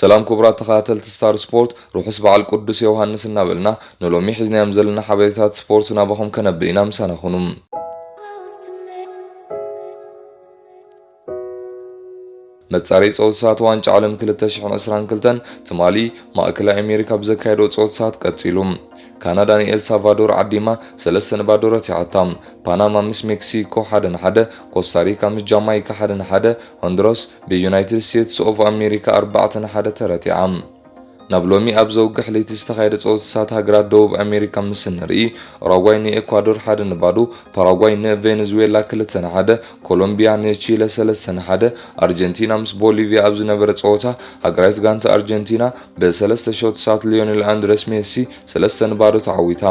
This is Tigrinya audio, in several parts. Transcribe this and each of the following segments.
ሰላም ክቡራት ተኸታተልቲ ስታር ስፖርት፣ ርሑስ በዓል ቅዱስ ዮሃንስ እናበልና ንሎሚ ሒዝናዮም ዘለና ሓበሬታት ስፖርት ናባኹም ከነብል ኢና፣ ምሳና ኩኑ። መጻረዪ ጸወታታት ዋንጫ ዓለም ክልተ ሽሕን ዕስራን ክልተን ትማሊ ማእከላይ ኣሜሪካ ብዘካየዶ ጸወታታት ቀጺሉ። ካናዳ ንኤልሳልቫዶር ዓዲማ ሰለስተ ንባዶ ረቲዓታ። ፓናማ ምስ ሜክሲኮ ሓደ ንሓደ፣ ኮስታሪካ ምስ ጃማይካ ሓደ ንሓደ፣ ሆንዱራስ ብዩናይትድ ስቴትስ ኦፍ ኣሜሪካ ኣርባዕተ ንሓደ ተረቲዓ። ናብ ሎሚ ኣብ ዘውግሕ ለይቲ ዝተኻየደ ጸወታታት ሃገራት ደቡብ ኣሜሪካ ምስ እንርኢ፣ ኡራጓይ ንኤኳዶር ሓደ ንባዶ፣ ፓራጓይ ንቬነዙዌላ ክልተ ንሓደ፣ ኮሎምቢያ ንቺለ ሰለስተ ንሓደ፣ ኣርጀንቲና ምስ ቦሊቪያ ኣብ ዝነበረ ጸወታ፣ ሃገራዊት ጋንታ ኣርጀንቲና ብሰለስተ ሾትሳት ሊዮኔል ኣንድረስ ሜሲ ሰለስተ ንባዶ ተዓዊታ።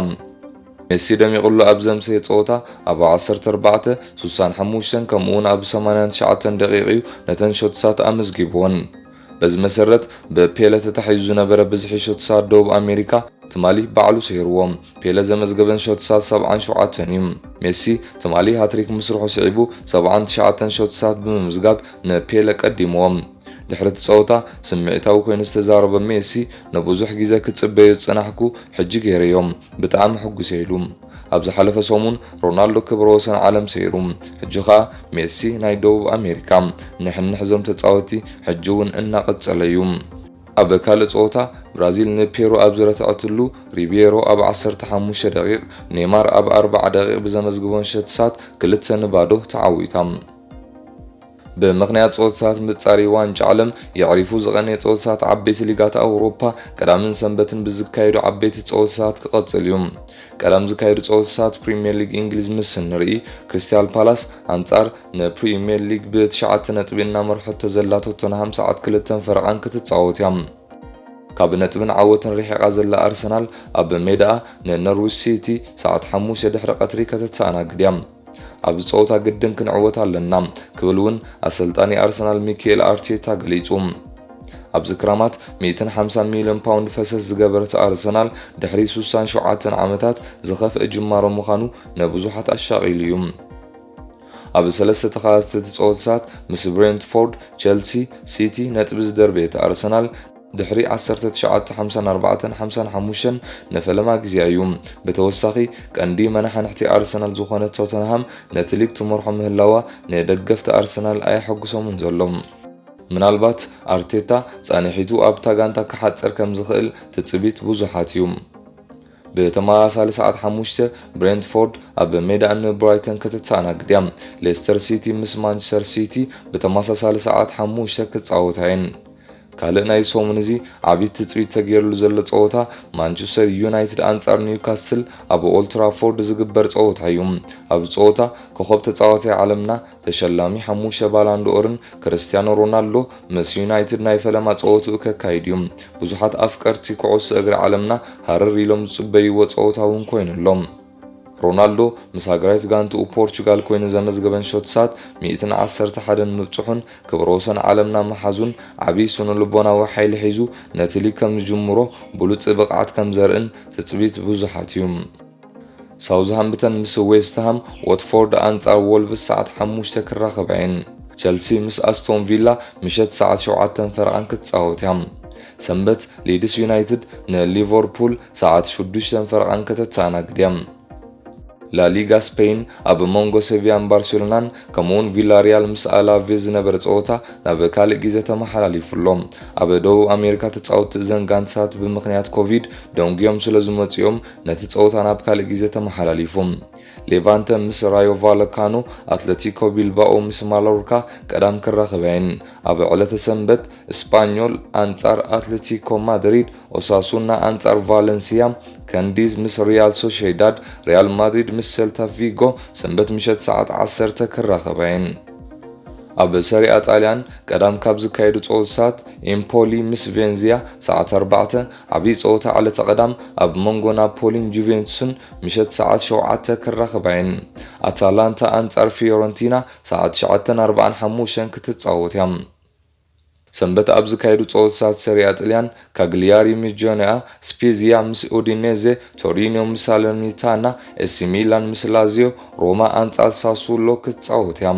ሜሲ ደሚቕሉ ኣብ ዘምሰየ ጸወታ ኣብ ዓሰርተ ኣርባዕተ፣ ስሳን ሓሙሽተን ከምኡውን ኣብ ሰማንያን ትሽዓተን ደቂቕ እዩ ነተን ሾትሳት ኣመዝጊብወን። በዚ መሰረት ብፔለ ተታሒዙ ዝነበረ ብዝሒ ሾትሳት ደቡብ ኣሜሪካ ትማሊ ባዕሉ ሰይርዎ። ፔለ ዘመዝገበን ሾትሳት ሰብዓን ሸውዓተን እዩ። ሜሲ ትማሊ ሃትሪክ ምስርሑ ስዒቡ ሰብዓን ትሽዓተን ሾትሳት ብምምዝጋብ ንፔለ ቀዲምዎ። ድሕሪ እቲ ጸወታ ስምዒታዊ ኮይኑ ዝተዛረበ ሜሲ፣ "ንብዙሕ ግዜ ክጽበዮ ዝጸናሕኩ ሕጂ ገይረዮም፣ ብጣዕሚ ሕጉስ እየ" ኢሉ። ኣብ ዝሓለፈ ሰሙን ሮናልዶ ክብረ ወሰን ዓለም ሰይሩ። ሕጂ ኸኣ ሜሲ ናይ ደቡብ ኣሜሪካ ንሕንሕ እዞም ተጻወቲ ሕጂ እውን እናቐጸለ እዩ። ኣብ ካልእ ጸወታ ብራዚል ንፔሩ ኣብ ዝረትዐትሉ ሪቤሮ ኣብ ዓሰርተ ሓሙሽተ ደቂቕ፣ ኔይማር ኣብ ኣርባዓ ደቂቕ ብዘመዝግቦን ሸትሳት ክልተ ንባዶ ተዓዊታ። ብምኽንያት ጸወታታት ምጻሪ ዋንጫ ዓለም የዕሪፉ ዝቐነየ ጸወታታት ዓበይቲ ሊጋት ኣውሮፓ ቀዳምን ሰንበትን ብዝካየዱ ዓበይቲ ጸወታታት ክቐጽል እዩ። ቀዳም ዝካየዱ ጸወታታት ፕሪምየር ሊግ እንግሊዝ ምስ እንርኢ፣ ክሪስታል ፓላስ ኣንጻር ንፕሪምየር ሊግ ብትሽዓተ ነጥቢ እናመርሐቶ ዘላ ቶተንሃም ሰዓት ክልተን ፈረቓን ክትጻወት እያ። ካብ ነጥብን ዓወትን ርሒቓ ዘላ ኣርሰናል ኣብ ሜዳኣ ንኖርዊች ሲቲ ሰዓት ሓሙሽተ ድሕሪ ቀትሪ ከተተኣናግድ እያ። ኣብዚ ጸወታ ግድን ክንዕወት ኣለና ክብል እውን ኣሰልጣኒ ኣርሰናል ሚካኤል ኣርቴታ ገሊጹ። ኣብዚ ክራማት ሚእትን ሓምሳን ሚልዮን ፓውንድ ፈሰስ ዝገበረት ኣርሰናል ድሕሪ ስሳን ሸውዓተን ዓመታት ዝኸፍአ ጅማሮ ምዃኑ ንብዙሓት ኣሻቒሉ እዩ። ኣብ ሰለስተ ተኸታተልቲ ጸወታታት ምስ ብሬንትፎርድ፣ ቸልሲ፣ ሲቲ ነጥቢ ዝደርበየት ኣርሰናል ድሕሪ ዓሰርተ ትሽዓተ ሓምሳን ኣርባዕተን ሓምሳን ሓሙሽተን ንፈለማ ግዜኣ እዩ። ብተወሳኺ ቀንዲ መናሓንሕቲ ኣርሰናል ዝኾነት ቶተንሃም ነቲ ሊግ ትመርሖ ምህላዋ ንደገፍቲ ኣርሰናል ኣየሐጉሶምን ዘሎ። ምናልባት ኣርቴታ ጻንሒቱ ኣብታ ጋንታ ክሓጽር ከም ዝኽእል ትጽቢት ብዙሓት እዩ። ብተመሳሳሊ ሰዓት ሓሙሽተ ብሬንትፎርድ ኣብ ሜዳ ንብራይተን ክትተኣናግድ እያ። ሌስተር ሲቲ ምስ ማንቸስተር ሲቲ ብተመሳሳሊ ሰዓት ሓሙሽተ ክጻወታ እየን። ካልእ ናይ ሰሙን እዚ ዓቢ ትጽቢት ተገይርሉ ዘሎ ጸወታ ማንቸስተር ዩናይትድ ኣንጻር ኒውካስል ኣብ ኦልትራፎርድ ዝግበር ጸወታ እዩ። ኣብዚ ጸወታ ኮኸብ ተጻዋታይ ዓለምና ተሸላሚ ሓሙሽተ ባላንድኦርን ክርስቲያኖ ሮናልዶ ምስ ዩናይትድ ናይ ፈለማ ጸወትኡ ከካይድ እዩ። ብዙሓት ኣፍቀርቲ ኩዕሶ እግሪ ዓለምና ሃረር ኢሎም ዝጽበይዎ ጸወታ እውን ኮይኑ ኣሎ። ሮናልዶ ምስ ሃገራዊት ጋንትኡ ፖርቹጋል ኮይኑ ዘመዝገበን ሾትሳት ሚእትን ዓሰርተ ሓደን ምብጽሑን ክብረ ወሰን ዓለምና ምሓዙን ዓቢ ስነ ልቦናዊ ሓይሊ ሒዙ ነቲ ሊግ ከም ዝጅምሮ ብሉጽ ብቕዓት ከም ዘርእን ትጽቢት ብዙሓት እዩ። ሳውዝሃምፕተን ምስ ዌስትሃም፣ ዋትፎርድ ኣንጻር ዎልቭስ ሰዓት ሓሙሽተ ክራኸባ እየን። ቸልሲ ምስ ኣስቶን ቪላ ምሸት ሰዓት ሸውዓተን ፈረቓን ክትጻወት እያ። ሰንበት ሊድስ ዩናይትድ ንሊቨርፑል ሰዓት ሽዱሽተን ፈረቓን ከተተኣናግድ እያ። ላሊጋ ስፔን ኣብ መንጎ ሴቪያን ባርሴሎናን ከምኡውን ቪላሪያል ምስ ኣላቬዝ ዝነበረ ጸወታ ናብ ካልእ ግዜ ተመሓላሊፉ ኣሎ። ኣብ ደቡብ ኣሜሪካ ተጻወትቲ እዘን ጋንትታት ብምኽንያት ኮቪድ ደንጉዮም ስለ ዝመጽኦም ነቲ ጸወታ ናብ ካልእ ግዜ ተመሓላሊፉ። ሌቫንተ ምስ ራዮ ቫለካኖ፣ ኣትለቲኮ ቢልባኦ ምስ ማሎርካ ቀዳም ክራኸባ እየን። ኣብ ዕለተ ሰንበት እስጳኞል ኣንጻር ኣትለቲኮ ማድሪድ፣ ኦሳሱና ኣንጻር ቫለንሲያ፣ ካንዲዝ ምስ ሪያል ሶሼዳድ፣ ሪያል ማድሪድ ምስ ሴልታ ቪጎ ሰንበት ምሸት ሰዓት ዓሰርተ ክራኸባ እየን። ኣብ ሰሪኣ ጣልያን ቀዳም ካብ ዝካየዱ ጸወታታት ኤምፖሊ ምስ ቬንዚያ ሰዓት ኣርባዕተ፣ ዓብዪ ጸወታ ዕለተ ቀዳም ኣብ መንጎ ናፖሊን ጁቬንቱስን ምሸት ሰዓት ሸውዓተ ክራኸባ እየን። ኣታላንታ ኣንጻር ፊዮረንቲና ሰዓት ትሽዓተን ኣርባዓን ሓሙሽተን ክትጻወት እያ። ሰንበት ኣብ ዝካየዱ ጸወታታት ሰሪያ ጥልያን፣ ካግሊያሪ ምስ ጀኖያ፣ ስፔዚያ ምስ ኡዲኔዜ፣ ቶሪኖ ምስ ሳለርኒታና፣ ኤሲ ሚላን ምስ ላዚዮ፣ ሮማ ኣንጻር ሳሱሎ ክትጻወት እያ።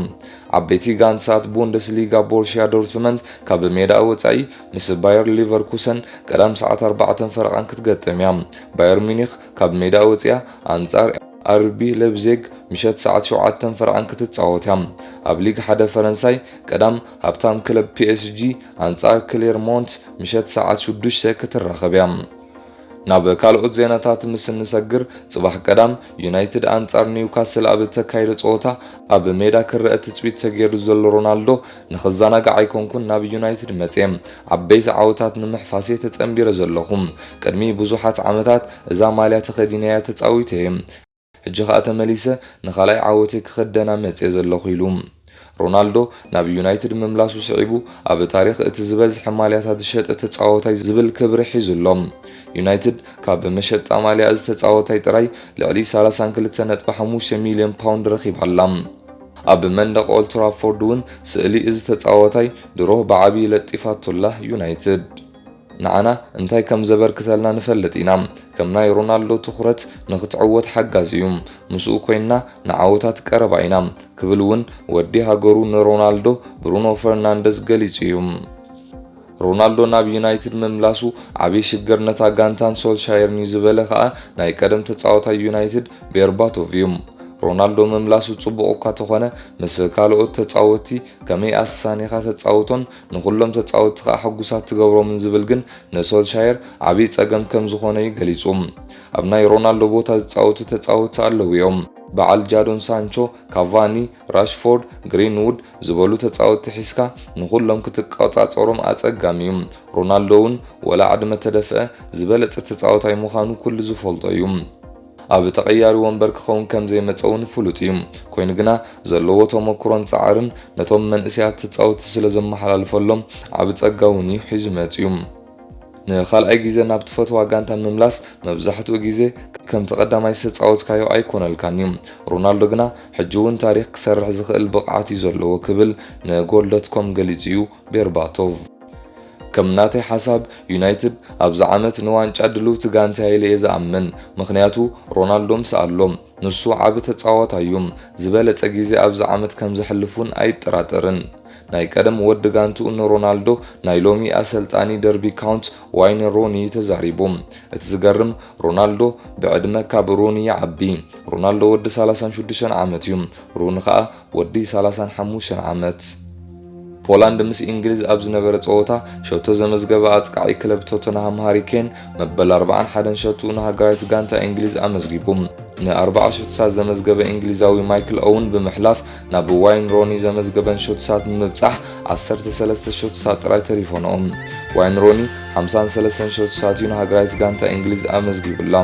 ዓበይቲ ጋንትታት ቡንደስሊጋ ቦሩሽያ ዶርትመንድ ካብ ሜዳ ወጻኢ ምስ ባየር ሊቨርኩሰን ቀዳም ሰዓት ኣርባዕተን ፈረቓን ክትገጥም እያ። ባየር ሚኒኽ ካብ ሜዳ ወጺኣ ኣንጻር ኣርቢ ሌፕዚግ ምሸት ሰዓት ሸውዓተን ፈረቓን ክትጻወት እያ። ኣብ ሊግ ሓደ ፈረንሳይ ቀዳም ሃብታም ክለብ ፒኤስጂ ኣንጻር ክሌርሞንት ምሸት ሰዓት ሽዱሽተ ክትራኸብ እያ። ናብ ካልኦት ዜናታት ምስ እንሰግር፣ ጽባሕ ቀዳም ዩናይትድ ኣንጻር ኒውካስል ኣብ እተካየደ ጸወታ ኣብ ሜዳ ክረአ ትጽቢት ተገይሩ ዘሎ ሮናልዶ፣ "ንኽዘናጋዕ ኣይኮንኩን ናብ ዩናይትድ መጽየ፣ ዓበይቲ ዓወታት ንምሕፋስ እየ ተጸንቢረ ዘለኹ። ቅድሚ ብዙሓት ዓመታት እዛ ማልያ ተኸዲነያ ተጻዊተ እየ። ሕጂ ኸኣ ተመሊሰ ንኻልኣይ ዓወተይ ክኸደና መጽየ ዘለኹ" ኢሉ። ሮናልዶ ናብ ዩናይትድ ምምላሱ ስዒቡ፣ ኣብ ታሪኽ እቲ ዝበዝሐ ማልያታት ዝሸጠ ተጻዋታይ ዝብል ክብሪ ሒዙ ኣሎ። ዩናይትድ ካብ መሸጣ ማልያ እዚ ተጻዋታይ ጥራይ ልዕሊ ሰላሳን ክልተ ነጥቢ ሓሙሽተ ሚልዮን ፓውንድ ረኺባ ኣላ። ኣብ መንደቕ ኦልድ ትራፎርድ እውን ስእሊ እዚ ተጻዋታይ ድሮ ብዓቢ ለጢፋቶላ ዩናይትድ። ንዓና እንታይ ከም ዘበርክተልና ንፈልጥ ኢና። ከም ናይ ሮናልዶ ትኹረት ንኽትዕወት ሓጋዚ እዩ። ምስኡ ኮይንና ንዓወታት ቀረባ ኢና፣ ክብል እውን ወዲ ሃገሩ ንሮናልዶ ብሩኖ ፈርናንደዝ ገሊጹ እዩ። ሮናልዶ ናብ ዩናይትድ ምምላሱ ዓቢ ሽግር ነታ ጋንታን ሶልሻየርን እዩ ዝበለ ከኣ ናይ ቀደም ተጻዋታይ ዩናይትድ ቤርባቶቭ እዩ። ሮናልዶ ምምላሱ ጽቡቕ እኳ ተኾነ፣ ምስ ካልኦት ተጻወትቲ ከመይ ኣሳኒኻ ተጻውቶን ንኹሎም ተጻወትቲ ከኣ ሕጉሳት ትገብሮምን ዝብል ግን ንሶልሻየር ዓቢ ጸገም ከም ዝኾነ እዩ ገሊጹ። ኣብ ናይ ሮናልዶ ቦታ ዝጻወቱ ተጻወትቲ ኣለዉ እዮም። በዓል ጃዶን ሳንቾ፣ ካቫኒ፣ ራሽፎርድ፣ ግሪንውድ ዝበሉ ተጻወትቲ ሒዝካ ንኹሎም ክትቆጻጸሮም ኣጸጋሚ እዩ። ሮናልዶ እውን ወላ ዕድመ ተደፍአ ዝበለጸ ተጻዋታይ ምዃኑ ኩሉ ዝፈልጦ እዩ። ኣብ ተቐያሪ ወንበር ክኸውን ከም ዘይመጸ እውን ፍሉጥ እዩ። ኮይኑ ግና ዘለዎ ተመኩሮን ጻዕርን ነቶም መንእሰያት ተጻወትቲ ስለ ዘመሓላልፈሎም ዓቢ ጸጋ እውን እዩ ሒዙ መጺኡ። ንኻልኣይ ግዜ ናብ ትፈትዋ ጋንታ ምምላስ መብዛሕትኡ ግዜ ከምቲ ቀዳማይ ዝተጻወትካዮ ኣይኮነልካን እዩ። ሮናልዶ ግና ሕጂ እውን ታሪኽ ክሰርሕ ዝኽእል ብቕዓት እዩ ዘለዎ ክብል ንጎል ዶት ኮም ገሊጹ እዩ ቤርባቶቭ። ከም ናተይ ሓሳብ ዩናይትድ ኣብዚ ዓመት ንዋንጫ ድልውቲ ጋንታ እያ ኢለ እየ ዝኣምን፣ ምኽንያቱ ሮናልዶ ምስ ኣሎ። ንሱ ዓቢ ተጻዋታይ እዩ። ዝበለጸ ግዜ ኣብዚ ዓመት ከም ዘሕልፍ እውን ኣይጠራጠርን። ናይ ቀደም ወዲ ጋንትኡ ንሮናልዶ ናይ ሎሚ ኣሰልጣኒ ደርቢ ካውንቲ ዋይን ሮኒ ተዛሪቡ። እቲ ዝገርም ሮናልዶ ብዕድመ ካብ ሮኒ ይዓቢ። ሮናልዶ ወዲ ሰላሳን ሽዱሽተን ዓመት እዩ። ሮኒ ከኣ ወዲ ሰላሳን ሓሙሽተን ዓመት። ፖላንድ ምስ እንግሊዝ ኣብ ዝነበረ ጸወታ ሸቶ ዘመዝገበ ኣጥቃዒ ክለብ ቶተንሃም ሃሪ ኬን መበል ኣርባዓን ሓደን ሸቱ ንሃገራዊት ጋንታ እንግሊዝ ኣመዝጊቡ። ንኣርባዓ ሸቶታት ዘመዝገበ እንግሊዛዊ ማይክል ኦውን ብምሕላፍ ናብ ዋይን ሮኒ ዘመዝገበን ሸቶታት ንምብጻሕ ዓሰርተ ሰለስተ ሸቶታት ጥራይ ተሪፎንኦ። ዋይን ሮኒ ሓምሳን ሰለስተን ሸቶታት እዩ ንሃገራዊት ጋንታ እንግሊዝ ኣመዝጊቡላ።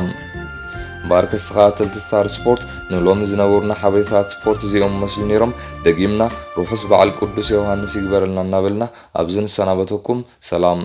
እምበኣርከስ ተኸታተልቲ ስታር ስፖርት ንሎሚ ዝነበሩና ሓበሬታታት ስፖርት እዚኦም መስሉ ነይሮም። ደጊምና ርሑስ በዓል ቅዱስ ዮሃንስ ይግበረልና እናበልና ኣብዚ ንሰናበተኩም። ሰላም።